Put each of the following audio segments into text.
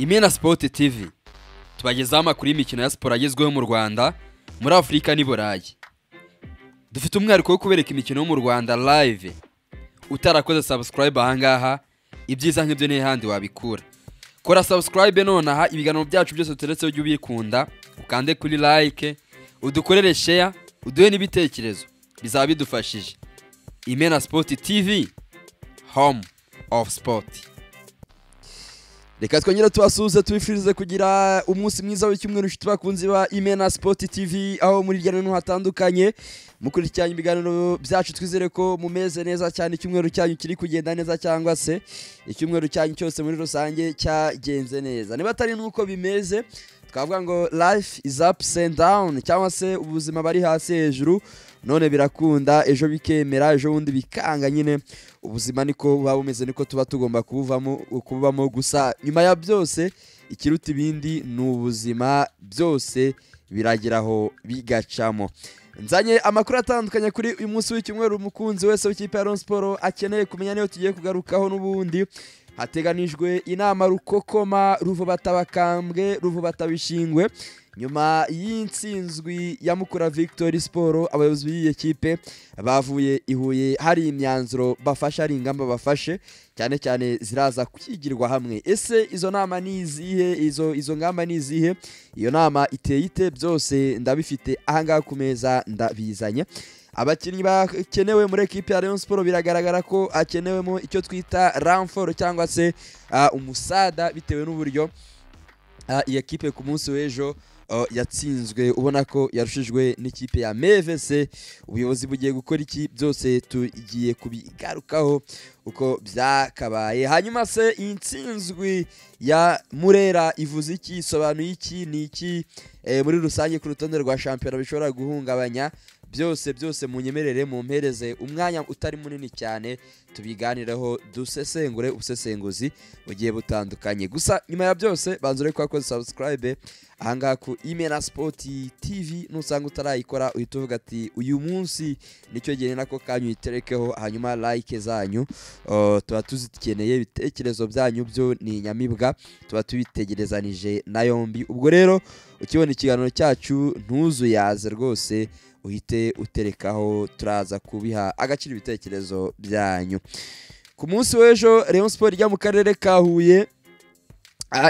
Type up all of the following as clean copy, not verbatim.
Imena Sport TV tubagezaho amakuru y'imikino ya siporo agezweho mu Rwanda, muri Afurika n'i Burayi. Dufite umwihariko wo kubereka imikino yo mu Rwanda live. Utarakoze subscribe ahangaha, ibyiza nk'ibyo ni handi wabikura. Kora subscribe nonaha, ibiganiro byacu byose turetseho ujye ubikunda, ukande kuri like, udukorere share, uduhe n'ibitekerezo bizaba bidufashije. Imena Sport TV, home of sport. Reka twongere tubasuhuze, tubifurize kugira umunsi mwiza w'icyumweru, inshuti bakunzi ba Imena Sport TV, aho muri hirya no hino hatandukanye mukurikiranye ibiganiro byacu. Twizere ko mumeze neza cyane, icyumweru cyanyu kiri kugenda neza, cyangwa se icyumweru cyanyu cyose muri rusange cyagenze neza. Niba atari nuko bimeze, twavuga ngo life is ups and down, cyangwa se ubuzima bari hasi hejuru, none birakunda, ejo bikemera, ejo bundi bikanga. Nyine ubuzima niko buba bumeze, niko tuba tugomba kubuvamo, kubamo. Gusa nyuma ya byose, ikiruta ibindi ni ubuzima, byose birageraho bigacamo. Nzanye amakuru atandukanye kuri uyu munsi w'icyumweru umukunzi wese w'ikipe ya Rayon Sport akeneye kumenya, niyo tugiye kugarukaho. N'ubundi hateganijwe inama rukokoma, ruvubatabakambwe, ruvubatabishingwe, nyuma y'intsinzwi ya Mukura Victory Sport. Abayobozi b'iyi kipe bavuye i Huye, hari imyanzuro bafashe, hari ingamba bafashe cyane cyane ziraza kwigirwa hamwe. Ese izo nama ni izihe? Izo ngamba ni izihe? Iyo nama iteye ite? Byose ndabifite ahangaha ku meza, ndabizanye. Abakinnyi bakenewe muri ekipe ya Rayon Sport, biragaragara ko hakenewemo icyo twita renfort cyangwa se umusada, bitewe n'uburyo iyi ekipe ku munsi w'ejo yatsinzwe, ubona ko yarushijwe n'ikipe ya MVC. Ubuyobozi bugiye gukora iki? Byose tugiye kubigarukaho uko byakabaye. Hanyuma se iyi ntsinzwi ya Murera ivuze iki? Isobanuye iki? Ni iki muri rusange ku rutonde rwa shampiyona bishobora guhungabanya? Byose byose munyemerere mumpereze umwanya utari munini cyane, tubiganireho, dusesengure ubusesenguzi bugiye butandukanye. Gusa nyuma ya byose, banza urebe ko wakoze subscribe ahangaha ku Imena Sport TV. Nusanga utarayikora, uhita uvuga ati uyu munsi nicyo gihe, nako kanyu uyiterekeho. Hanyuma like zanyu tuba tuzikeneye, ibitekerezo byanyu byo ni inyamibwa, tuba tubitegerezanije na yombi. Ubwo rero ukibona ikiganiro cyacu ntuzuyaze rwose, uhite uterekaho, turaza kubiha agaciro ibitekerezo byanyu. Ku munsi w'ejo Rayon Sport ijya mu karere ka Huye,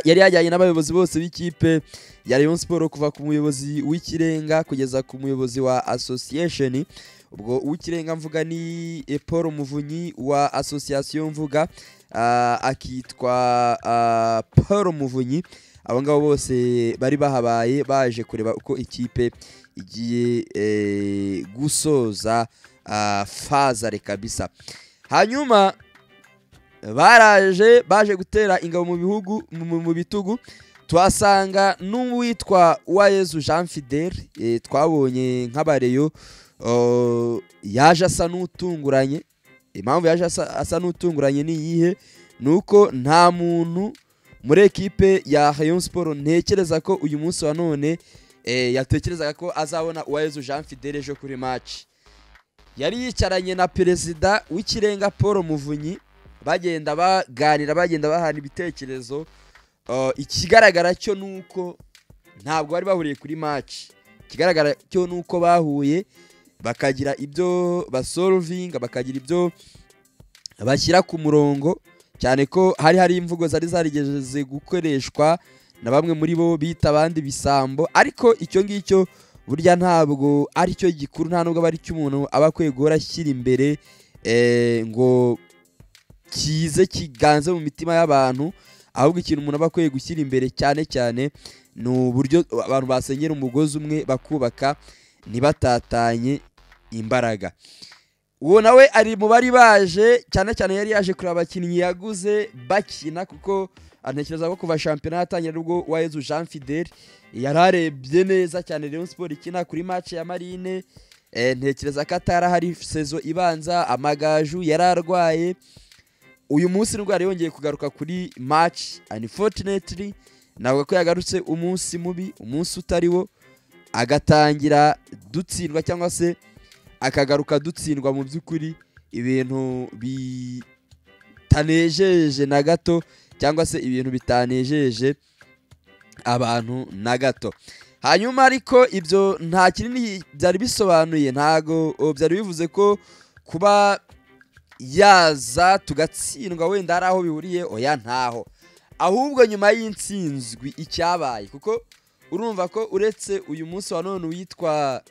yari yajyanye n'abayobozi bose b'ikipe ya Rayon Sport, kuva ku muyobozi w'ikirenga kugeza ku muyobozi wa association. Ubwo uw'ikirenga mvuga ni Paul Muvunyi, wa association mvuga akitwa Paul Muvunyi. Abo ngabo bose bari bahabaye, baje kureba uko ikipe igiye gusoza fazare kabisa. Hanyuma baraje, baje gutera ingabo mu bihugu mu bitugu, tuhasanga n'uwitwa Uwayezu Jean Fidele. Twabonye nk'abareyo yaje asa n'utunguranye. Impamvu yaje asa n'utunguranye ni iyihe? Ni uko nta muntu muri ekipe ya Rayon Sport ntekereza ko uyu munsi wa none yatekerezaga ko azabona Uwayezu Jean Fidele ejo kuri match. Yari yicaranye na perezida w'ikirenga Paul Muvunyi, bagenda baganira, bagenda bahana ibitekerezo. Ikigaragara cyo ni uko ntabwo bari bahuriye kuri match. Ikigaragara cyo ni uko bahuye bakagira ibyo basolvinga, bakagira ibyo bashyira ku murongo, cyane ko hari imvugo zari zarigeze gukoreshwa na bamwe muri bo bita abandi bisambo. Ariko icyo ngicyo burya ntabwo ari cyo gikuru, nta nubwo aba ari cyo umuntu aba akwiye guhora ashyira imbere ngo kize kiganze mu mitima y'abantu. Ahubwo ikintu umuntu aba akwiye gushyira imbere cyane cyane ni uburyo abantu basenyera umugozi umwe, bakubaka ntibatatanye imbaraga. Uwo nawe ari mu bari baje, cyane cyane yari yaje kureba abakinnyi yaguze bakina, kuko antekereza ko kuva shampiyona yatangira ubwo Uwayezu Jean Fidele yararebye neza cyane Rayon Sport ikina kuri match ya Marine. Ntekereza ko atarahari saison ibanza, Amagaju yari arwaye. Uyu munsi nibwo yari yongeye kugaruka kuri match. Unfortunately, navuga ko yagarutse umunsi mubi, umunsi utari wo, agatangira dutsindwa cyangwa se akagaruka dutsindwa. Mu by'ukuri ibintu bitanejeje na gato. cyangwa se ibintu bitanejeje abantu na gato. Hanyuma ariko ibyo nta kinini byari bisobanuye, ntago byari bivuze ko kuba yaza tugatsindwa wenda ari aho bihuriye, oya ntaho. Ahubwo nyuma y'intsinzwi icyabaye, kuko urumva ko uretse uyu munsi wa none witwa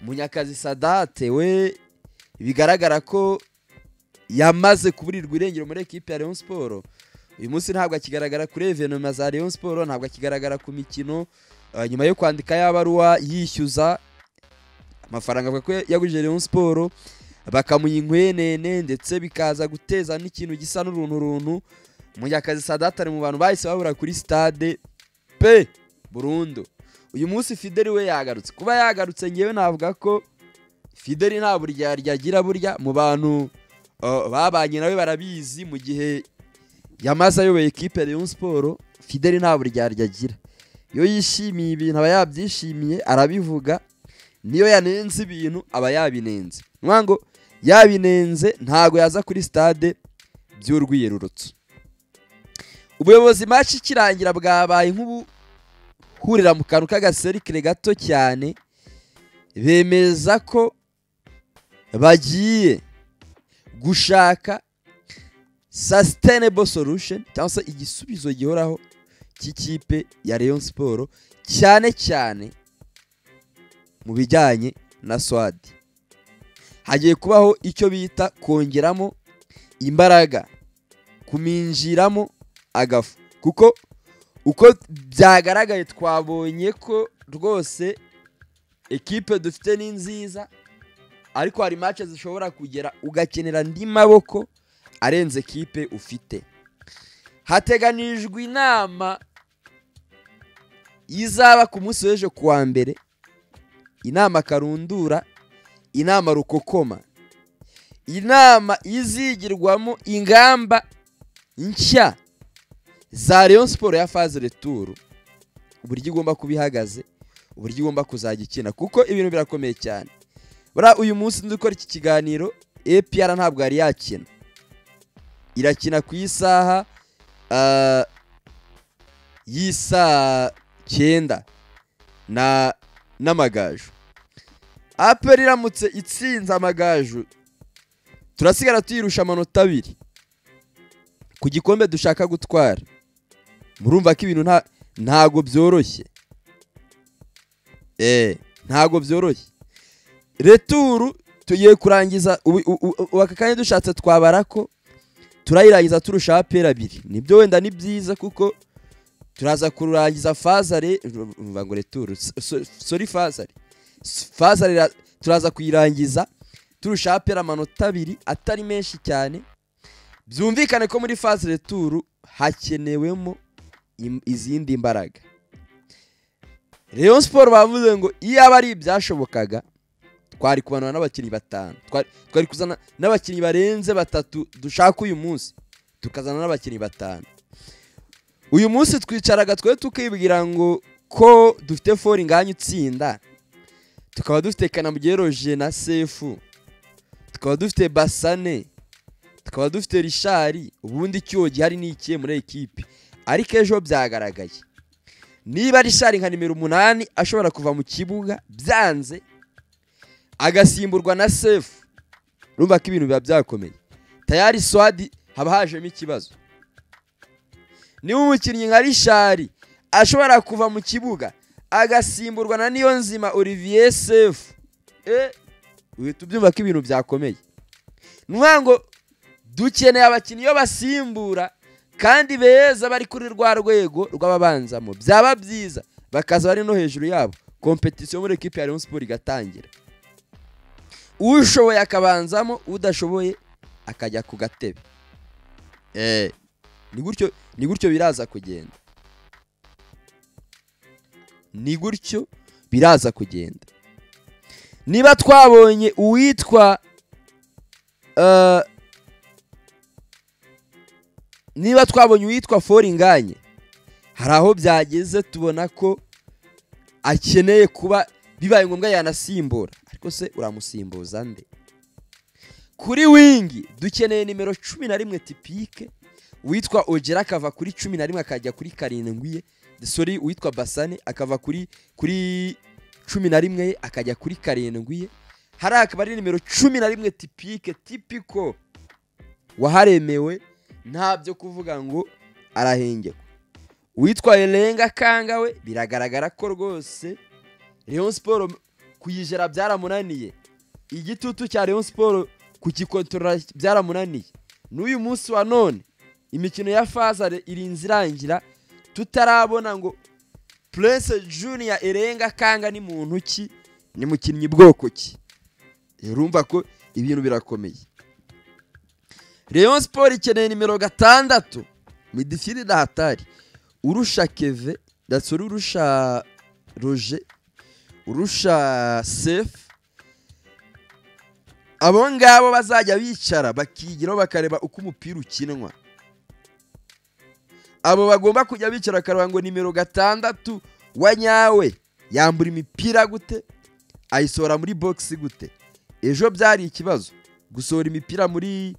Munyakazi Sadate we bigaragara ko yamaze kuburirwa irengero muri ekipe ya Rayon Sport, uyu munsi ntabwo akigaragara kuri evenement za Rayon Sport, ntabwo akigaragara ku mikino. Nyuma yo kwandika yabaruwa yishyuza amafaranga avuga ko yagurije Rayon Sport, bakamuha inkwenene ndetse bikaza guteza n'ikintu gisa n'uruntu. Munyakazi Sadate ari mu bantu bahise babura kuri stade pe burundu. Uyu munsi Fideli we yagarutse. Kuba yagarutse ngewe navuga ko Fideli nta buryarya agira, burya mu bantu babanye nawe barabizi, mu gihe yamaze ayoboye ekipe ya Rayon Sport, Fideli nta buryarya agira. Iyo yishimiye ibintu aba yabyishimiye arabivuga, niyo yanenze ibintu aba yabinenze. Nwango yabinenze ntago yaza kuri stade by'urwiyerurutso. Ubuyobozi match ikirangira bwabaye nk'ubu hurira mu kantu k'agaserikire gato cyane, bemeza ko bagiye gushaka sustainable solution cyangwa se igisubizo gihoraho cy'ikipe ya Rayon Sport, cyane cyane mu bijyanye na swad. Hagiye kubaho icyo bita kongeramo imbaraga, kuminjiramo agafu, kuko uko byagaragaye twabonye ko rwose ekipe dufite ni nziza, ariko hari match zishobora kugera ugakenera andi maboko arenze ekipe ufite. Hateganijwe inama izaba ku munsi w'ejo kuwa mbere, inama karundura, inama rukokoma, inama izigirwamo ingamba nshya za Rayon Sport ya phase retour, uburyo igomba kubihagaze, uburyo igomba kuzajya ikina, kuko ibintu birakomeye cyane. Bura uyu munsi ndukora iki kiganiro APR ntabwo yari yakina, irakina ku isaha y'isa 9 na n'amagaju. APR iramutse itsinze amagaju turasigara tuyirusha amanota 2 ku gikombe dushaka gutwara. Murumva ko ibintu ntago byoroshye. Ntago byoroshye. Retour tugiye kurangiza ubu akanya dushatse twabara ko turayirangiza turusha APR 2. Nibyo wenda ni byiza kuko turaza kurangiza fazare, umva ngo retour, sorry fazare. Fazare turaza kuyirangiza turusha APR amanota 2 atari menshi cyane. Byumvikane ko muri phase retour hakenewemo izindi mbaraga. Rayon Sport bavuze ngo iyo aba ari ibyashobokaga twari kubanura n'abakinnyi 5, twari kuzana n'abakinnyi barenze 3 dushaka uyu munsi, tukazana n'abakinnyi 5. Uyu munsi twicaraga twe tukibwira ngo ko dufite Foringanya utsinda, tukaba dufite Kanamugire na Sefu, tukaba dufite Basane, tukaba dufite Richard, ubundi icyo gihari ni ikiye muri ekipe. Ariko ejo byagaragaye niba Richard nka nimero 8 ashobora kuva mu kibuga byanze agasimburwa na Sefu, urumva ko ibintu biba byakomeye. Tayari Swadi haba hajemo ikibazo. Niba umukinnyi nka Richard ashobora kuva mu kibuga agasimburwa na Niyonzima Olivier Sefu, uhita ubyumva ko ibintu byakomeye. Nuvuga ngo dukeneye abakinnyi iyo basimbura kandi beza bari kuri rwa rwego rw'ababanzamo, byaba byiza bakaza bari no hejuru yabo, competition muri ekipe ya Rayon Sport igatangira. Ushoboye akabanzamo, udashoboye akajya ku gatebe. Ni gutyo biraza kugenda. Ni gutyo biraza kugenda. Niba twabonye uwitwa Foringanye, hari aho byageze tubona ko akeneye kuba bibaye ngombwa yanasimbura, ariko se uramusimbuza nde? Kuri wingi dukeneye nimero 11 typique Uwitwa Ojera akava kuri 11 akajya kuri 7, sorry, uwitwa Basane akava kuri 11 akajya kuri 7. Hari akaba ari nimero 11 typique typico waharemewe, nta byo kuvuga ngo arahengekwa. Uwitwa Elenga Kanga we biragaragara ko rwose Rayon Sport kuyijera byaramunaniye, igitutu cya Rayon Sport kugikontorora byaramunaniye. N'uyu munsi wa none imikino ya Fazare irinze irangira tutarabona ngo Prince Junior Elenga Kanga ni muntu ki, ni mukinnyi bwoko ki. Urumva ko ibintu birakomeye. Rayon Sport ikeneye nimero 6 midfield hatari, urusha Keve, datsori urusha Roger, urusha Sef. Abo ngabo bazajya bicara bakigiraho bakareba uko umupira ukinwa. Abo bagomba kujya bicara bakareba ngo nimero 6 wa nyawe yambura imipira gute, ayisohora muri box gute. Ejo byari ikibazo gusohora imipira muri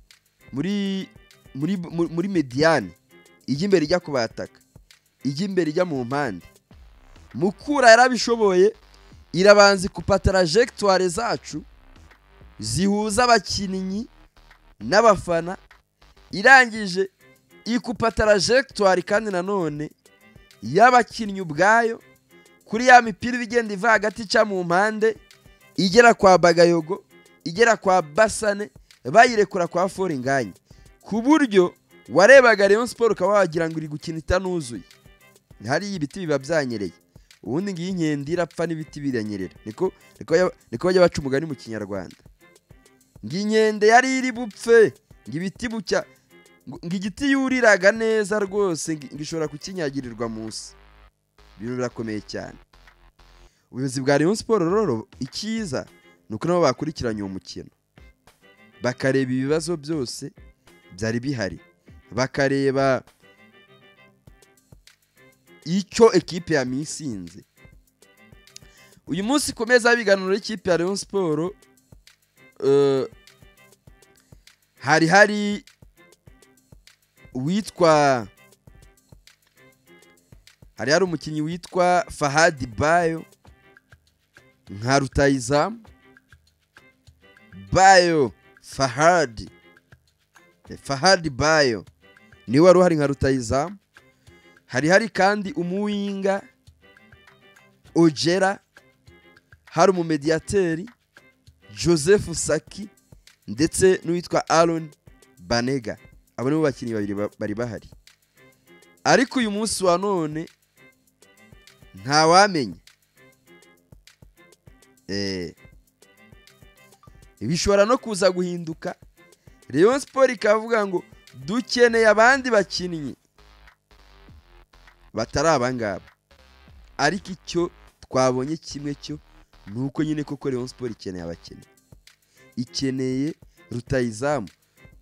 muri muri muri mediane, ijya imbere ijya kubataka, ijya imbere ijya mu mpande. Mukura yarabishoboye, irabanza ikupa trajectoire zacu zihuza abakinnyi n'abafana, irangije ikupa trajectoire kandi nanone y'abakinnyi ubwayo kuri ya mipira igenda iva hagati ica mu mpande igera kwa Bagayogo, igera kwa Basane, bayirekura kwa Foringanye, ku buryo warebaga Rayon Sport ukaba wagira ngo iri gukina itanuzuye. Hari ibiti biba byanyereye, ubundi ngiyi inkende irapfa n'ibiti biranyerera. Niko bajya baca umugani mu Kinyarwanda, ngo inkende yari iri bupfe, ngo ibiti bucya, ngo igiti yuriraga neza rwose ngo ishobora kukinyagirirwa munsi. Ibintu birakomeye cyane. Ubuyobozi bwa Rayon Sport rero icyiza ni uko nabo bakurikiranye uwo mukino, bakareba ibibazo byose byari bihari, bakareba icyo ekipe ya misinze. Uyu munsi ku meza y'ibiganiro y'ikipe ya Rayon Sport hari uwitwa, hari umukinnyi witwa Fahadi Bayo nka rutayizamu. Bayo Fahadi Bayo niwe wari uhari nka rutayizamu. Hari kandi umuwinga Ojera, hari umumediateri Joseph Saki ndetse n'uwitwa Aaron Banega. Abo nibo bakinnyi babiri bari bahari. Ariko uyu munsi wa none ntawamenya. Bishobora no kuza guhinduka. Rayon Sport ikavuga ngo dukeneye abandi bakinnyi batari abangaba. Ariko icyo twabonye kimwe cyo nuko nyine koko Rayon Sport ikeneye abakinnyi, ikeneye rutayizamu.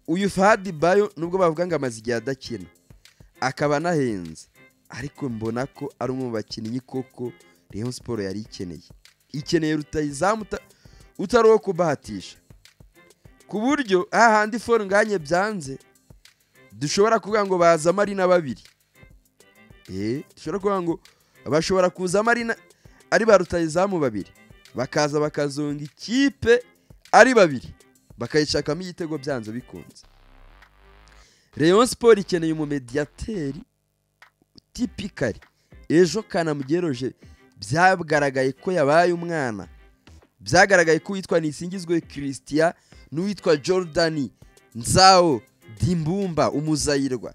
Uyu Fahadi Bayo nubwo bavuga ngo amaze igihe adakina akaba anahenze, ariko mbona ko ari umwe mu bakinnyi koko Rayon Sport yari ikeneye. Ikeneye rutayizamu utari uwo kubahatisha, ku buryo ahandi Foringanye byanze dushobora kuvuga ngo bazamo ari na babiri. Dushobora kuvuga ngo bashobora kuzamo ari ba rutayizamu babiri, bakaza bakazonga ikipe ari babiri, bakayishakamo igitego byanze bikunze. Rayon Sport ikeneye umumediateri typically. Ejo Kanamugeroje byagaragaye ko yabaye umwana, byagaragaye ko witwa Nisingizwe Christian n'uwitwa Jordan Nzao Dimbumba umuzayirwa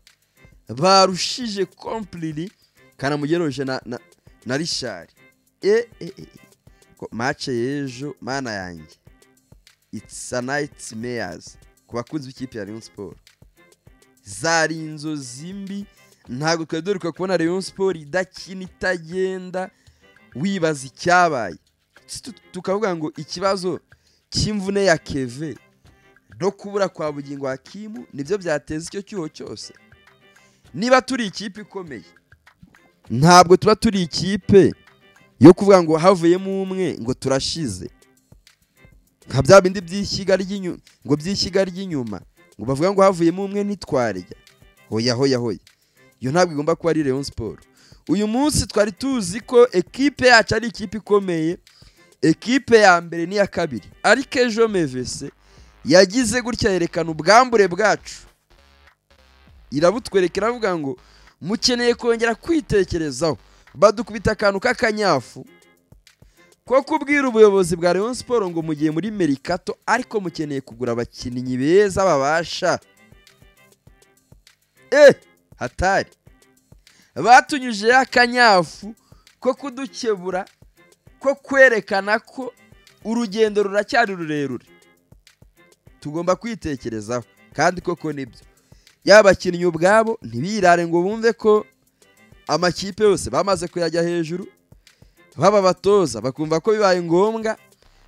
barushije completely Kanamugeroje na Richard. Match y'ejo mana yanjye, it's a nightmares ku bakunzi b'ikipe ya Rayon Sport. Zari inzozi mbi, ntabwo twari duheruka kubona Rayon Sport idakina itagenda, wibaza icyabaye. Tukavuga ngo ikibazo cy'imvune ya Keve no kubura kwa Bugingo Hakimu nibyo byateza icyo cyuho cyose. Niba turi ikipe ikomeye, ntabwo tuba turi ikipe yo kuvuga ngo havuyemo umwe ngo turashize, nka bya bindi by'ishyiga ry'inyuma, ngo by'ishyiga ry'inyuma ngo bavuga ngo havuyemo umwe ntitwarya. Hoya hoya hoya, iyo ntabwo igomba kuba ari Rayon Sport. Uyu munsi twari tuzi ko ekipe yacu ari ikipe ikomeye, ekipe ya mbere n'iya kabiri, ariko ejo Mevese yagize gutya yerekana ubwambure bwacu, irabutwereka, iravuga ngo mukeneye kongera kwitekerezaho. Badukubita akantu k'akanyafu ko kubwira ubuyobozi bwa Rayon Sport ngo mugiye muri mercato, ariko mukeneye kugura abakinnyi beza babasha. Hatari batunyujeho akanyafu ko kudukebura, ko kwerekana ko urugendo ruracyari rurerure, tugomba kwitekerezaho. Kandi koko nibyo, yaba abakinnyi ubwabo ntibirare ngo bumve ko amakipe yose bamaze kuyajya hejuru, baba batoza bakumva ko bibaye ngombwa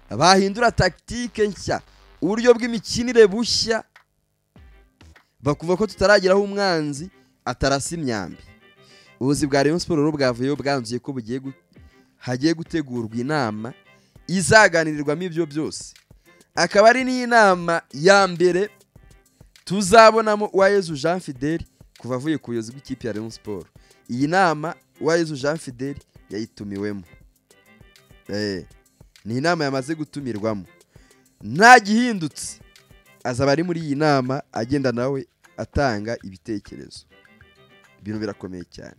bahindura tactique nshya, uburyo bw'imikinire bushya, bakumva ko tutarageraho umwanzi atarasa imyambi. Ubuyobozi bwa Rayon Sport bwavuyeho bwanzuye ko hagiye gutegurwa inama izaganirirwamo ibyo byose, akaba ari n'inama ya mbere tuzabonamo Uwayezu Jean Fidel kuva avuye ku buyobozi bw'ikipe ya Rayon Sport. Iyi nama Uwayezu Jean Fidel yayitumiwemo, ni inama yamaze gutumirwamo, nta gihindutse azaba ari muri iyi nama agenda nawe atanga ibitekerezo. Ibintu birakomeye cyane.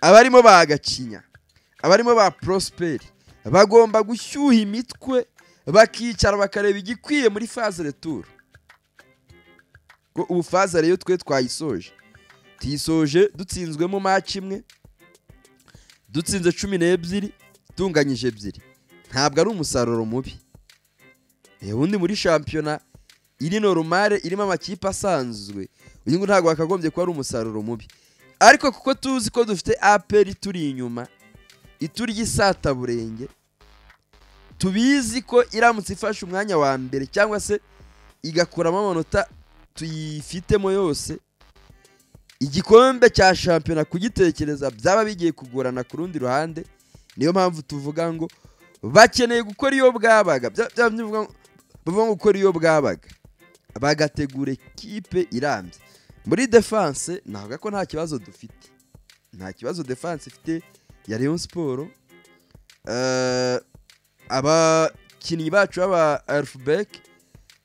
Abarimo ba Gacinya, abarimo ba Prosper bagomba gushyuha imitwe, bakicara bakareba igikwiye muri phase retour. Ko ubu phase rero twe twayisoje, tuyisoje dutsinzwemo match imwe, dutsinze 12, tunganyije 2. Ntabwo ari umusaruro mubi. Ubundi muri shampiyona iri normale irimo amakipe asanzwe, uyu ngo ntabwo wakagombye kuba ari umusaruro mubi. Ariko kuko tuzi ko dufite APR turi inyuma, iturya isataburenge, tubizi ko iramutse ifashe umwanya wa mbere cyangwa se igakuramo amanota tuyifitemo yose, igikombe cya shampiyona kugitekereza byaba bigiye kugorana ku rundi ruhande. Niyo mpamvu tuvuga ngo bakeneye gukora iyo bwabaga, bavuga ngo gukora iyo bwabaga, bagategura ekipe irambye. Muri defense navuga ko nta kibazo dufite, nta kibazo defense ifite ya Rayon Sport. Abakinnyi bacu b'aba halfback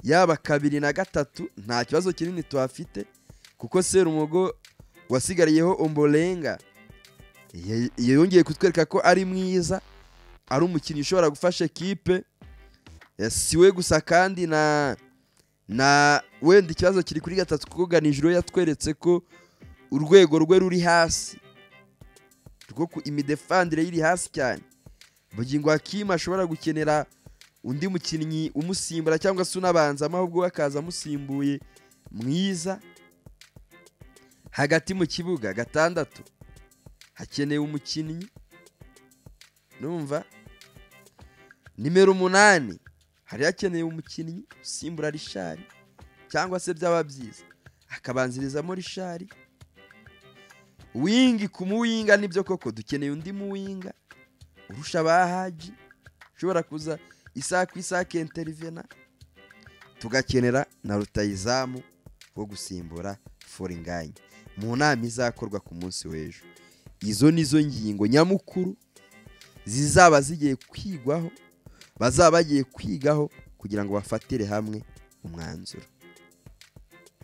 yaba 2 na 3 nta kibazo kinini tuhafite, kuko Serumogo wasigariyeho Ombolenga yongeye kutwereka ko ari mwiza, ari umukinnyi ushobora gufasha ekipe. Siwe gusa kandi na wenda ikibazo kiri kuri 3, kuko Ganijuru yatweretse ko urwego rwe ruri hasi, rwo ku imidefandire iri hasi cyane. Bugingo Hakim ashobora gukenera undi mukinnyi umusimbura cyangwa se unabanza ahubwo akaza amusimbuye mwiza. Hagati mu kibuga 6 hakenewe umukinnyi, numva nimero 8 hari hakenewe umukinnyi usimbura Richard, cyangwa se byaba byiza akabanzirizamo Richard. Wingi kumuwinga nibyo koko dukeneye undi muwinga urusha abahaji, ushobora kuza isaha ku isaha intervena. Tugakenera na rutayizamu wo gusimbura Foringanye mu nama izakorwa ku munsi w'ejo. Izo nizo ngingo nyamukuru zizaba zigiye kwigwaho, bazaba bagiye kwigaho kugira ngo bafatire hamwe umwanzuro,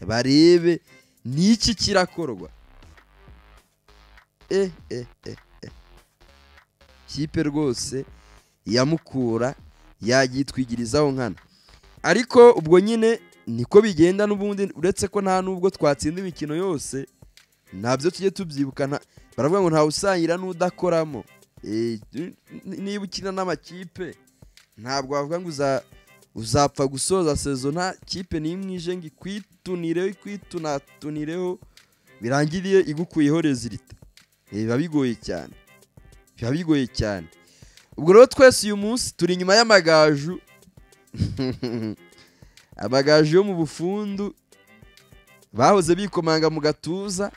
barebe niki kirakorwa. Kipe rwose ya Mukura yagitwigirizaho nkana, ariko ubwo nyine niko bigenda n'ubundi, uretse ko nta nubwo twatsinda imikino yose ntabyo tujye tubyibukana. Baravuga ngo nta usangira n'udakoramo. Niba ukina n'amakipe ntabwo wavuga ngo uzapfa gusoza sezo nta kipe n'imwe ije ngo ikwitunireho ikwitunatunireho birangiriye igukuyeho resultat. Biba bigoye cyane, biba bigoye cyane. Ubwo rero twese uyu munsi turi inyuma y'amagaju amagaju yo mu bufundu bahoze bikomanga mu gatuza.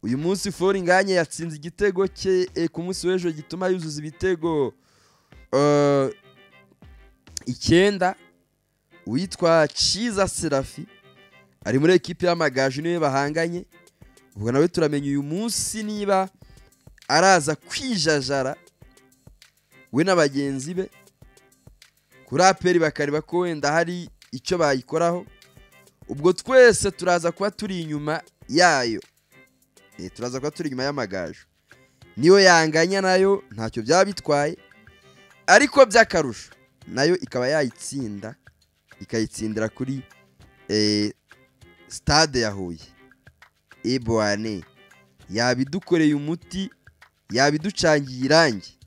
Uyu munsi Foringanye yatsinze igitego cye ku munsi w'ejo gituma yuzuza ibitego 9. Uwitwa Ciza Serafi ari muri ekipe y'amagaju niwe bahanganye. Ubwo nawe turamenya uyu munsi niba araza kwijajara we na bagenzi be kuri APR, bakareba ko wenda hari icyo bayikoraho. Ubwo twese turaza kuba turi inyuma yayo, turaza kuba turi inyuma y'Amagaju. Niyo yanganya nayo ntacyo byaba bitwaye, ariko by'akarusho nayo ikaba yayitsinda, ikayitsindira kuri stade ya Huye. Ebwane yabidukoreye umuti, yabiducangiye irangi,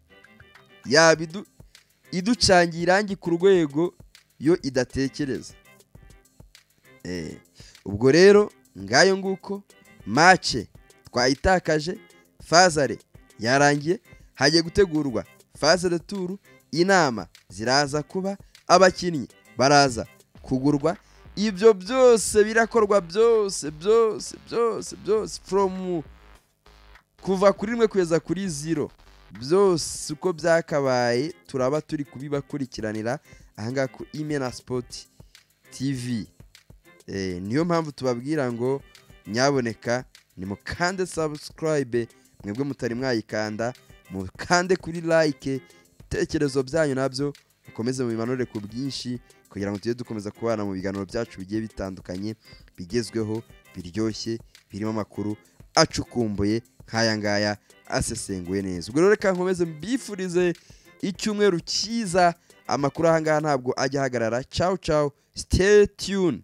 iducangiye irangi ku rwego yo idatekereza. Ubwo rero ngayo nguko, match twayitakaje, phase aller yarangiye, hagiye gutegurwa phase retour, inama ziraza kuba, abakinnyi baraza kugurwa, ibyo byose birakorwa, byose byose byose byose, from kuva kuri 1 kugeza kuri 0, byose uko byakabaye turaba turi kubibakurikiranira ahangaha ku Imena Sport TV. Niyo mpamvu tubabwira ngo nyaboneka nimukande subscribe, mwebwe mutari mwayikanda, mukande kuri like, ibitekerezo byanyu nabyo mukomeze mubimanure ku bwinshi, kugira ngo tujye dukomeza kubana mu biganiro byacu bigiye bitandukanye, bigezweho, biryoshye, birimo amakuru acukumbuye nk'aya ngaya asesenguye neza. Ubwo rero reka nkomeze mbifurize icyumweru cyiza. Amakuru aha ngaha ntabwo ajya ahagarara. Ciao ciao, stay tuned.